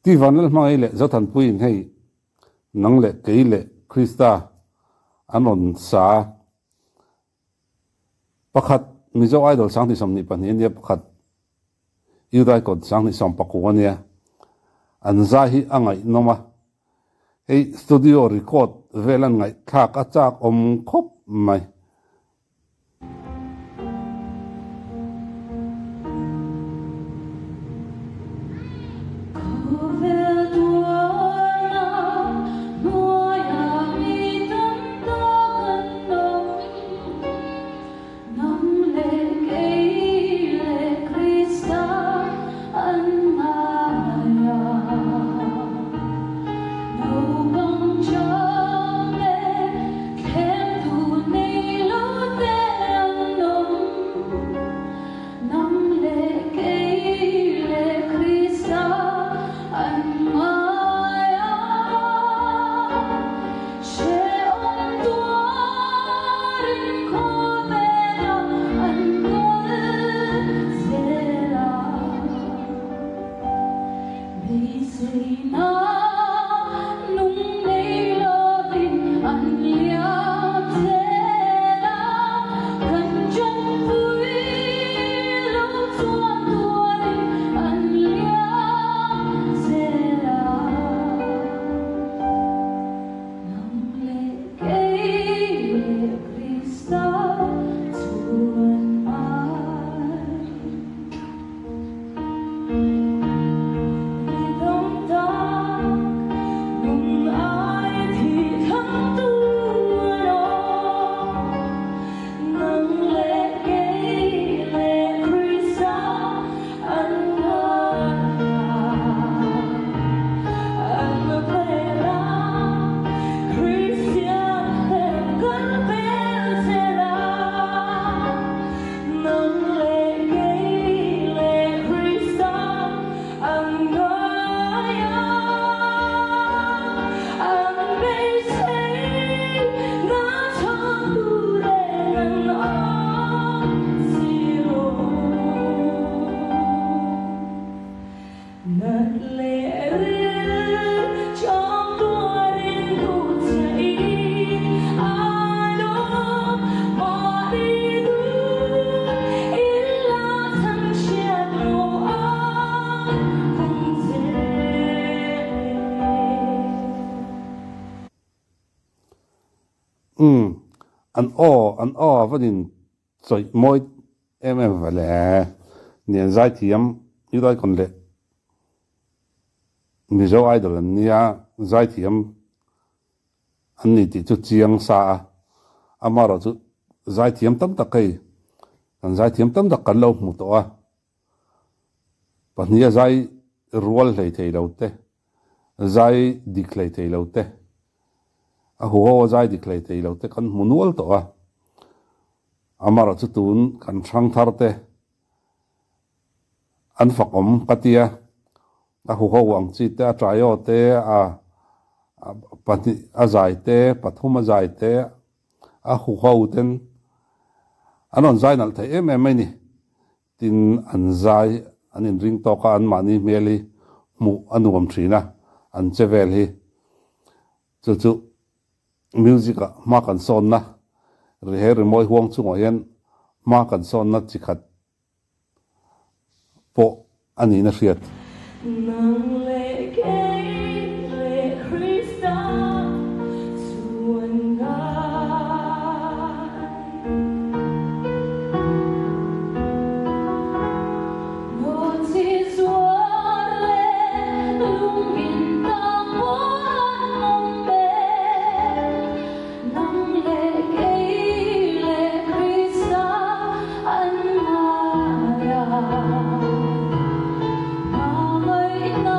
Ti Vanlalhmangaih leh Zothanpuiin hei nang leh kei leh Krista an rawn sa a. Pakhat Mizo Idol 2022 a nia, pakhat Youth Icon 2019 a nia. An zai hi a ngaihnawm a, hei studio record vel an ngaihthlak a chak awm khawp mai. Umm an aw an aw a vanin chawih mawi em em ve le. Nian zaithiam Youth Icon leh Mizo Idol an nia zaithiam an ni tih chu chiang sa a, amaherawh chu zaithiam tam tak hei kan zaithiam tam tak kan lo hmu tawh a, pahniha zai rual hlei thei lo te, zai dik hlei thei lo te, a huho a zai dik hlei thei lo te kan hmu nual tawh a, amaherawh chu tun kan hrang thar te An fakawm ka tia, a huho ang chi te, a trio te, a pahnih a zai te, pathum a zai te, a huho ten an rawn zai nalh thei em em mai ni. Tin, an zai an inring tawk a, anmahni hmel hi hmuh a nuam thin a, an che vel hi. Chu chu music ah hma kan sawnna, he rimawi huang chungah hian hma kan sawnna chi khat pawh a niin a hriat. Nang leh kei leh Krista chuan ngai. Nawhchi zuar leh lungin tang pawh an awm ve. Nang leh kei leh Krista an ngai a, hmangaihna.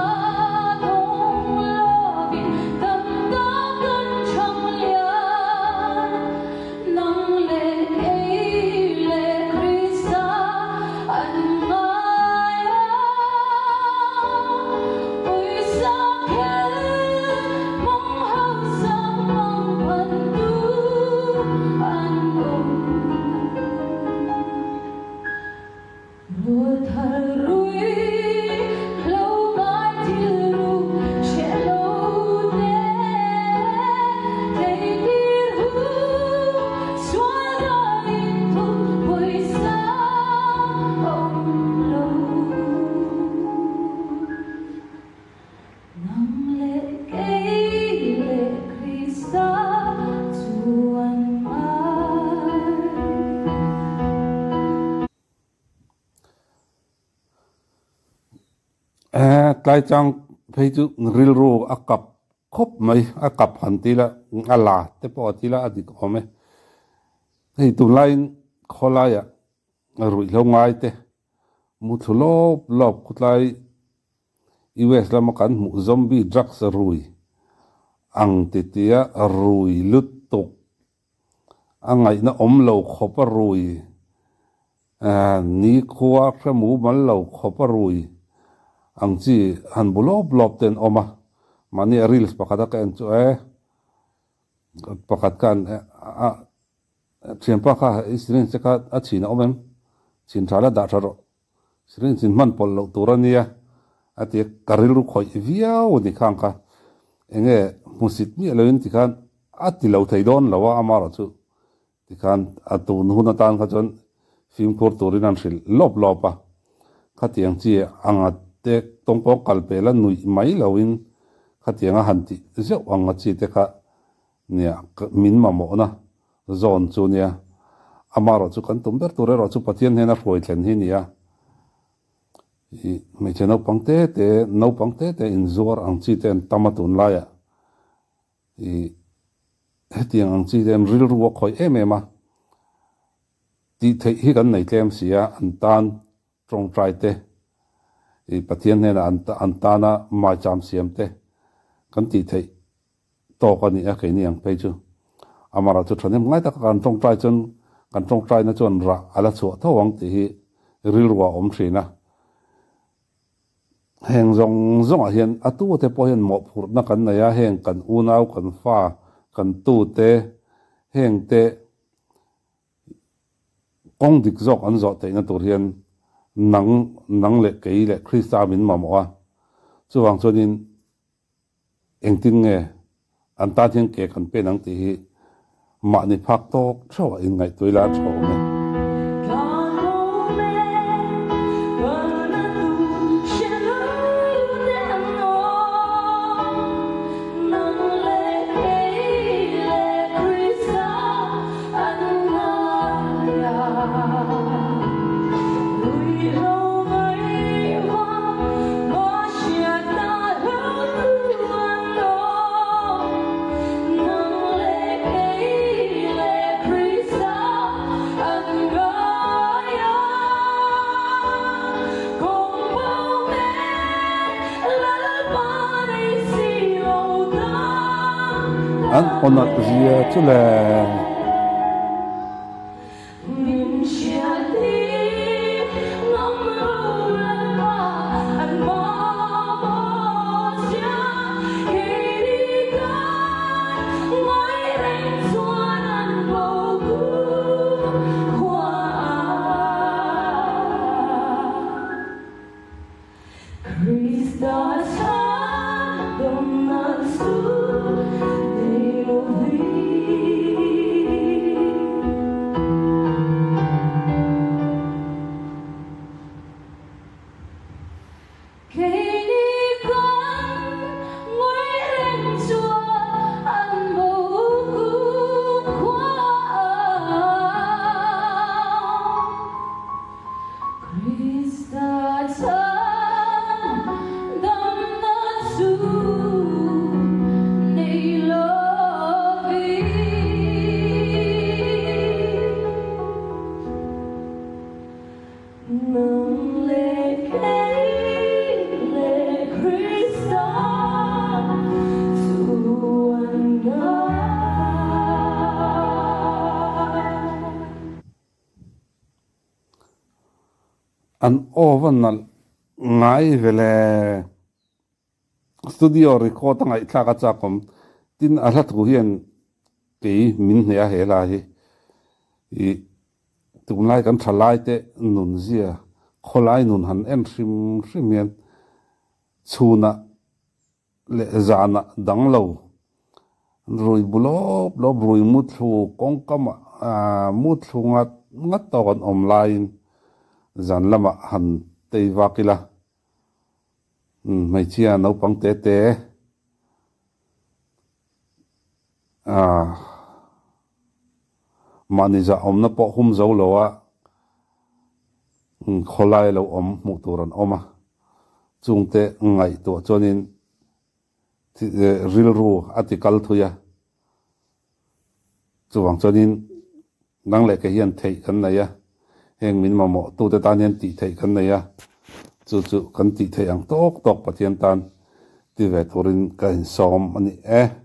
Tlai chang phei chu rilru a kap khawp mai, a kap han ti la, a la te pawh a ti la a dik awm e. Hei tunlaiin khawlaiah ruihhlo ngai te muthlu lawp lawp khutlai US lama kan hmuh zombie drugs rui ang ti tia rui lutuk a ngaihna awm lo khawp a rui nikhua hre mumal lo khawp a rui ang chi han bu lawp lawp te an awm a, mahni a reels pakhat a ka en chu e pakhat khan a thianpa kha i syringe te kha a chhin a awm em? Chhin tha la dah tha rawh. Syringe in hman pawlh loh tur a nia a ti a, ka rilru khawih viau a ni khang kha. Enge hmusit miah loin tikhan a ti lo thei dawn lo a, amaherawh chu tikhan a tun hun atan kha chuan fimkhur turin an hrilh lawp lawp a. Khatiang chi anga te tawngpawng kal pel a nuih mai loin khatianga han tih zeuh anga chi te kha Nia, min mamawhna zawn chu nia. Amaherawh chu kan tum ber tur erawh chu Pathian hnena hruai thlen hi nia. I hmeichhe naupang te te, naupang te te inzuar ang chi te an tam a tunlaiah. I hetiang ang chi te an rilru a khawih em em a. Tih theih hi kan nei tlem si a, an tan tawngtai te, i Pathian hnenah an tana maicham siam te kan tih theih tawk a ni a, keini ang phei chu. Amara chu thahnem ngai taka kan tawngtai chuan kan tawngtaina chuan rah a la chhuah tho ang tih hi rilru a awm thin a. Heng zawng zawngah hian a tute pawh hian mawhphurhna kan nei a, heng kan unau, kan fa, kan tute, hengte Kawng dik zawk an zawh theihna tur hian nang, nang leh kei leh Krista min mamawh a. Chuvang chuanin engtin nge an tan hian ke kan pen ang tih hi mahni phak tawk theuh a inngaihtuah ila a tha awm e. An awnat zia chu le. An aw va nalh ngai ve le. Studio record a ngaihthlak a chak awm. Tin a hla thu hian kei min hneh a he hla hi. I tunlai kan tha lai te nun zia khawlai nun han en hrim hrim hian chhunah leh zanah dang lo rui bu lawp lawp rui muthlu kawngkamah muthlu ngat ngat tawk an awm laiin zan lamah han tei vak ila hmeichhia naupang te te mahni zah awmna pawh hum zo lo a khawlai lo awm hmuh tur an awm a. Chungte ngaihtuah chuanin rilru a ti kal thui a. Chuvang chuanin nang leh kei hian theih kan nei a, heng min mamawh tute tan hian tih theih kan nei a, chu chu kan tih theih ang tawk tawk Pathian tan ti ve turin ka insawm a ni e.